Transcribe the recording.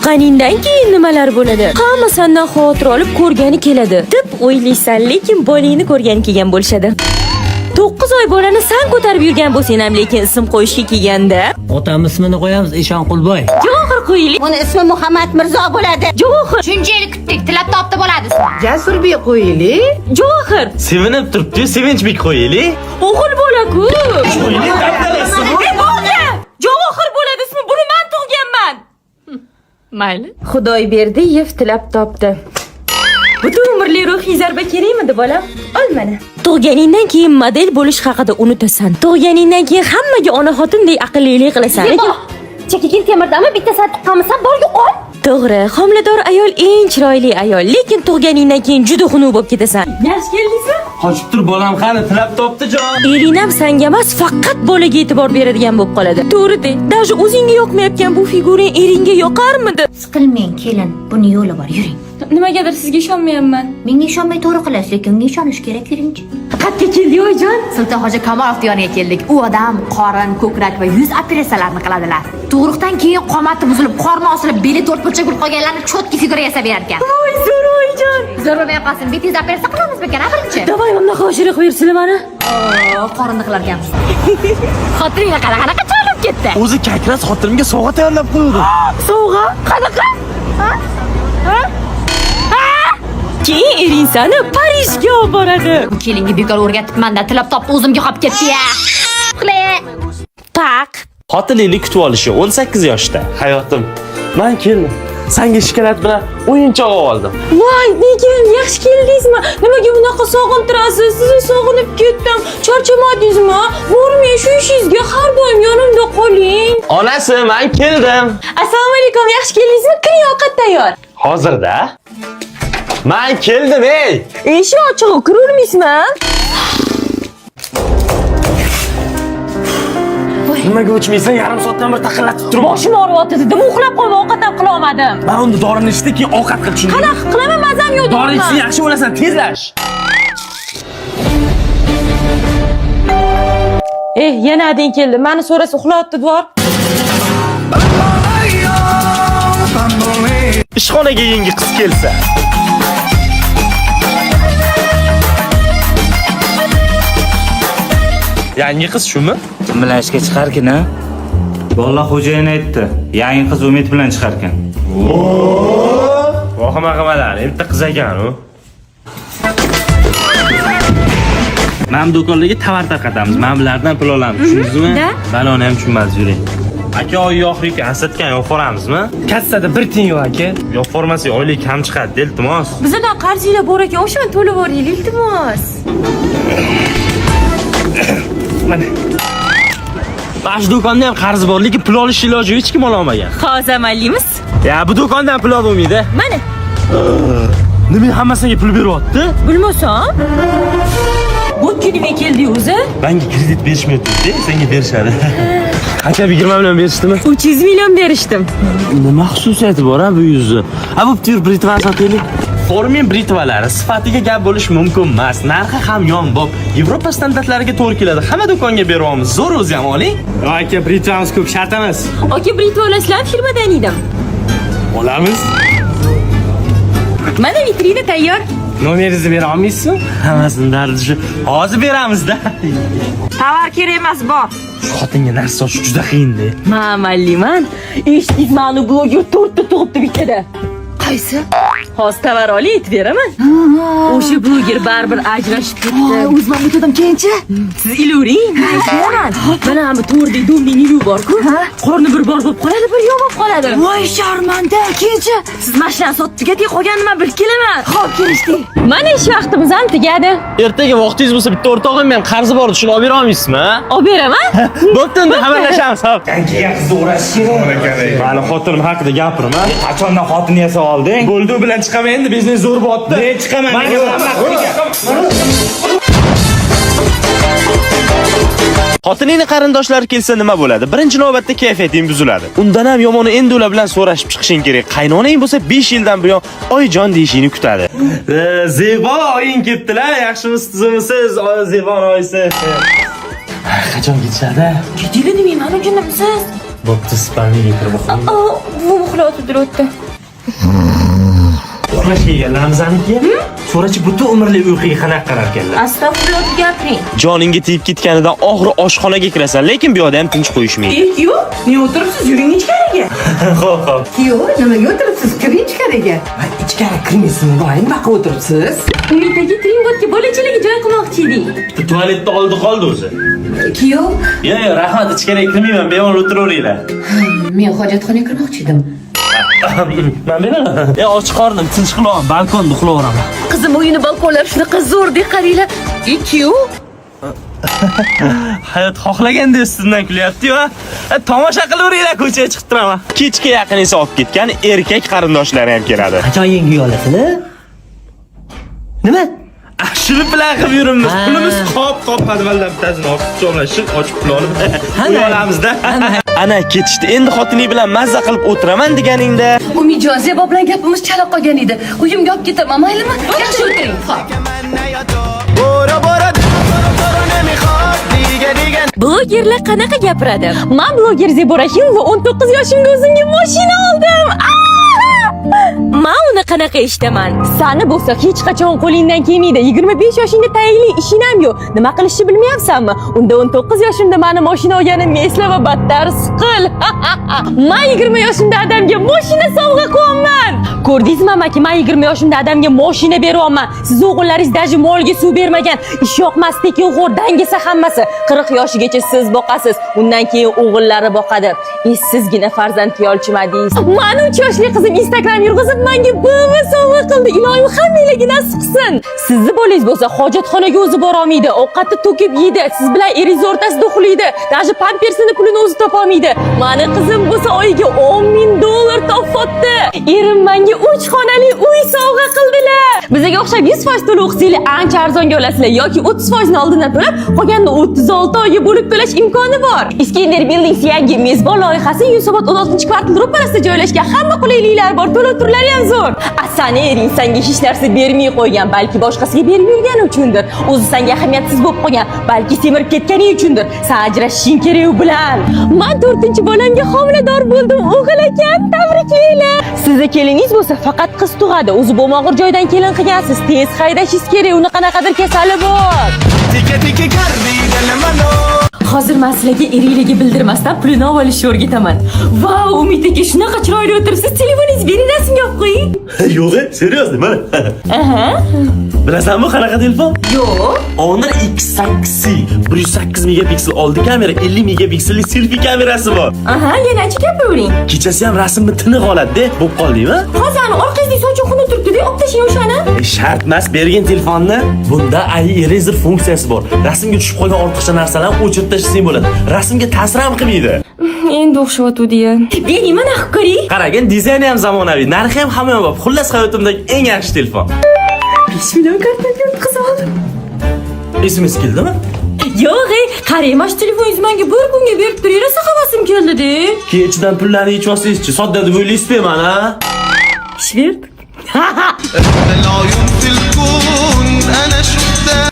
Tuqqaningdan keyin nimalar bo'ladi? Hamma sendan xavotir olib ko'rgani keladi deb o'ylaysan, lekin bolangni ko'rgani kelgan bo'lishadi. 9 oy bolani san ko'tarib yurgan bo'lsang ham, lekin ism qo'yishga kelganda Otam ismini qo'yamiz Eshonqulboy. Javohir qo'yaylik. Uni ismi Muhammad Mirzo bo'ladi. Javohir, Shuncha yil kutdik, tilab topdi bo'ladi ismi. Jasurbek qo'yaylik. Javohir. Sevinib turibdi, Sevinchbek qo'yaylik. O'g'il bola-ku. E, bo'ldi. Javohir bo'ladi ismi. Buni men tug'ganman. Mayli. Xudoyberdiyev tilab topdi. Butun umrli ruhiy zarba kerakmidi, bolam? Ol mana. Tug'ganingdan keyin model bo'lish haqida unutasan. Tug'ganingdan keyin hammaga ona xotindek aqllilik qilasan. Lekin Chekigin temirdami bitta san tuqqanmisan, bor yo'qol. To'g'ri, homilador ayol eng chiroyli ayol, lekin tug'ganingdan keyin juda xunuk bo'lib ketasan. Yaxshi keldingizmi? Qochib tur bolam qani, tilab topdi jon. Ering ham sanga emas, faqat bolaga e'tibor beradigan bo'lib qoladi. To'g'ri de, даже o'zingga yoqmayotgan bu figurang eringga yoqarmidi? Siqilmang, kelin, buni yo'li bor, yuring. Nimagadir sizga ishonmayapman. Menga ishonmay to'g'ri qilasiz, lekin unga ishonish kerak, yuringchi. Qayerga keldi, oyijon? Sultonxo'ja Kamolov yoniga keldik. U odam qorin, ko'krak va yuz operatsiyalarini qiladilar. Tug'ruqdan keyin qomati buzilib, qorni osilib, beli to'rtburchak bo'lib qolganlarni чётки figura yasab berar ekan. Voy, zo'r oyijon. Zo'r bo'lmay qolsin, betingiz operatsiya qilamizmikan, a birinchi? Давай, bunaqa oshiriq bersizlar mana. Qorinni qilar ekanmiz. Xotininglar qanaqa qanaqa chalib ketdi. O'zi kakras xotinimga sovg'a tayyorlab qo'ydi. Sovg'a? Qanaqa? Keyin ering seni Parijga olib boradi. Bu kelinga bekor o'rgatibman-da, tilab topdi, o'zimga qolib ketdi ya. Uxla. Paq. Xotiningni kutib olishi 18 yoshda. Hayotim, men keldim. Senga shokolad bilan o'yinchoq oldim. Voy, begim, yaxshi keldingizmi? Nimaga bunaqa sog'intirasiz? Sizni sog'inib ketdim. Charchamadingizmi? Bormang shu ishingizga, har doim yonimda qoling. Onasi, men keldim. Assalomu alaykum, yaxshi keldingizmi? Kiring, ovqat tayyor. Hozirda. Men keldim, ey. Eshik ochiq, kiravermaysizmi? Nimaga o'chmaysan? Yarim soatdan beri taqillatib turibman. Boshim og'riyapti dedim, uxlab qolib ovqat ham qila olmadim. Men unda dorini ichdi, keyin ovqat qil, tushundingmi? Qanaqa qilaman, mazam yo'q. Dori ichsang yaxshi bo'lasan, tezlash. Eh, yana ading keldi. Mani so'rasa uxlayapti dvor. Ishxonaga yangi qiz kelsa. Yangi qiz shumi? Kim bilan ishga chiqarkin, a? Bolla xo'jayin aytdi. Yangi qiz Umid bilan chiqarkan. Vahima qilmalar, bitta qiz ekan u. Mana bu do'kondagi tovar tarqatamiz. Mana bulardan pul olamiz, tushundingizmi? Baloni ham tushunmaz yuring. Aka, oy yo'q ekan, satgan yo'q ko'ramizmi? Kassada bir tiyin yo'q aka. Yo'q formasi oylik kam chiqadi, iltimos. Bizdan qarzinglar bor ekan, o'shani to'lab yuboringlar, iltimos. Mana shu do'konda ham qarz bor, lekin pul olish iloji yo'q, hech kim ola olmagan. Hozir amallaymiz. Ya bu do'kondan pul olib bo'lmaydi. Mana, Nima hammasiga pul beryapti? bilmasam. Bu nima keldi o'zi? Menga kredit berishmayapti, senga berishadi. Qancha 20 million berishdimi? 300 million berishdim. Nima xususiyati bor a bu yuzni? A bu tur britvani sotaylik. Formin britvalari sifatiga gap bo'lish mumkin emas. Narxi ham yonbop. Yevropa standartlariga to'g'ri keladi. Hamma do'konga beryapmiz. Zo'r o'zi ham oling. Aka, britvamiz ko'p shart emas. Aka, britva olasizlarmi? Firmadan edim. Olamiz. Mana vitrina tayyor. Nomeringizni bera olmaysizmi? Hammasini dardi shu. Hozir beramizda. Tovar kerak emas, bor. Shu xotinga narsa sotish juda qiyin-da. Men amalliman. Eshitdingiz, mani bloger to'rtta tug'ibdi bittada. Qaysi? Hozir tovar olib aytib beraman. O'sha bloger baribir ajrashib ketdi. O'zim ham o'tdim keyinchi. Siz ilavering, men aytaman. Mana bu to'rdek domning iluvi bor-ku. Qorni bir bor bo'lib qoladi, bir yo'q bo'lib qoladi. Voy sharmanda, keyinchi. Siz mashinani sotib tugating, qolganini men bilib kelaman. Xo'p, kelishdik. Mana ish vaqtimiz ham tugadi. Ertaga vaqtingiz bo'lsa bitta o'rtog'im ham qarzi bor, shuni olib bera olmaysizmi? Olib beraman. Bo'pti, unda xabarlashamiz. Hop. Kelgan qizni o'rash kerak. Mani xotinim haqida gapirma. Qachondan xotin yasab olding? Bo'ldi, u bilan chiqaman endi, biznes zo'r bo'lyapti. Men chiqaman. Xotiningni qarindoshlari kelsa nima bo'ladi? Birinchi navbatda kayfiyating buziladi. Undan ham yomoni endi ular bilan so'rashib chiqishing kerak. Qaynonang bo'lsa 5 yildan buyon oyijon deyishingni kutadi. Zebo oying kelibdilar. Yaxshimisiz, tuzukmisiz? Zebon oyisi. Qachon ketishadi? Ketinglar demayman, jinnimsiz. Bo'pti, спальня ga kirib uxlayman. Bu uxlayotib o'tdi. Uxlashga kelganlarmizaniki? So'rachi, butun umrli uyquga qanaqa qarar ekanlar? Astag'firullah, gapiring. Joningga tegib ketganidan oxiri oshxonaga kirasan, lekin bu yoqda ham tinch qo'yishmaydi. Kuyov, ne o'tiribsiz? Yuring ichkariga. Xo'p, xo'p. Kuyov, nimaga o'tiribsiz? Kiring ichkariga. Ichkari kirmaysizmi, voy, nima qilib o'tiribsiz? Umid aka, Tringotga bolachalarga joy qilmoqchi edik. Bitta tualetda oldi qoldi o'zi. Kuyov, Yo'q, yo'q, rahmat, ichkariga kirmayman, bemalol o'tiraveringlar. Men hojatxonaga kirmoqchi edim. Men beraman. E, och qornim, tinch qilaman, balkonda uxlayveraman. Qizim, uyini balkonlari shunaqa zo'r, deb qaranglar. Kuyov, Hayot xohlaganda ustimdan kulyapti-yu. Tomosha qilaveringlar, ko'chaga chiqib turaman. Kechga yaqin esa olib ketgan erkak qarindoshlari ham keladi. Qachon yangi uy olasizlar? Nima? Ah, shuni bilan qilib yuribmiz. Pulimiz qop-qop podvaldan bittasini olib pichoqlashib, ochib pul olib uy olamizda. Ana ketishdi. Endi xotining bilan mazza qilib o'tiraman deganingda Umidjon, Zebo bilan gapimiz chala qolgan edi. Uyimga olib ketaman, maylimi? Yaxshi o'tiring. Xo'p. Blogerlar qanaqa gapiradi? Men bloger Zebo Rahimova, 19 yoshimda o'zimga mashina oldim. Men uni qanaqa eshitaman? Sani bo'lsa hech qachon qo'lingdan kelmaydi. 25 yoshingda tayinli ishing ham yo'q. Nima qilishni bilmayapsanmi? Unda 19 yoshimda mani mashina olganimni esla va battar siqil. Men 20 yoshimda adamga mashina sovg'a qilyapman. Ko'rdingizmi, amaki, men 20 yoshimda adamga mashina beryapman. Siz o'g'illaringiz даже molga suv bermagan. Ish yoqmas, tekinxo'r, dangasa hammasi. 40 yoshigacha siz boqasiz. Undan keyin o'g'illari boqadi. Essizgina farzand yolchimadingiz. Mani 3 yoshli qizim Instagram yurg'izib menga BMW sovg'a qildi. Iloyim hammanglarga nasib qilsin. Sizni bolangiz bo'lsa hojatxonaga o'zi borolmaydi, ovqatni to'kib yeydi, siz bilan eringiz o'rtasida uxlaydi. Даже pampersini pulini o'zi topolmaydi. Mani qizim bo'lsa oyiga 10 ming dollar topyapti. Erim menga 3 xonali uy sovg'a qildilar. Bizga o'xshab 100% to'lov qilsanglar ancha arzonga olasizlar yoki 30% ni oldindan to'lab, qolganini 36 oyga bo'lib to'lash imkoni bor. Iskender Buildings yangi mezbon loyihasi Yunusobod 16-kvartal ro'parasida joylashgan. Hamma qulayliklar bor, to'lov turlari ham zo'r. Asani ering senga hech narsa bermay qo'ygan, balki boshqasiga berib yurgani uchundir. O'zi senga ahamiyatsiz bo'lib qolgan, balki semirib ketganing uchundir. San ajrashishing kerak u bilan. Men 4-bolamga homilador bo'ldim, o'g'il ekan, tabriklaylar. Sizni keliningiz bo'lsa faqat qiz tug'adi. O'zi bo'lmog'ir joydan kelin qilgansiz. Tez haydashingiz kerak, uni qanaqadir kasali bor. Hozir men sizlarga eringlarga bildirmasdan pulini olib olishni o'rgataman. Vau, Umid aka, shunaqa chiroyli o'tiribsiz. Telefoningizni bering, rasmga olib qo'ying. Yo'q, серьёзно, mana. Aha. Bilasanmi qanaqa telefon? Yo'q. Honor X8C 108 megapiksel oldi kamera, 50 megapikselli selfie kamerasi bor. Aha, yana achib gapiravering. Kechasi ham rasmni tiniq oladi-da. Bo'lib qoldingmi? Hozir ani orqangizda sochiq xunuk turibdi-da, olib tashlang o'shani. E, shart emas, bergin telefonni. Bunda AI Eraser funksiyasi bor. Rasmga tushib qolgan ortiqcha narsalarni o'chirib tashlasang bo'ladi. Rasmga ta'sir ham qilmaydi. Endi o'xshyotdi-ya. Bering, mana qilib ko'ring. Qaragin, dizayni ham zamonaviy, narxi ham hamyonbop. Xullas, hayotimdagi eng yaxshi telefon. 5 million kartaga o'tkazib oldim. SMS keldimi? Yo'q, ey, qarang, mana shu telefoningizni menga bir kunga berib turing, rosa havasim keldi-da. Keyin ichidan pullarni yechib olsangizchi, sodda deb o'ylaysizmi mani, ha? Ish berdi. العيون في الكون انا شفتها.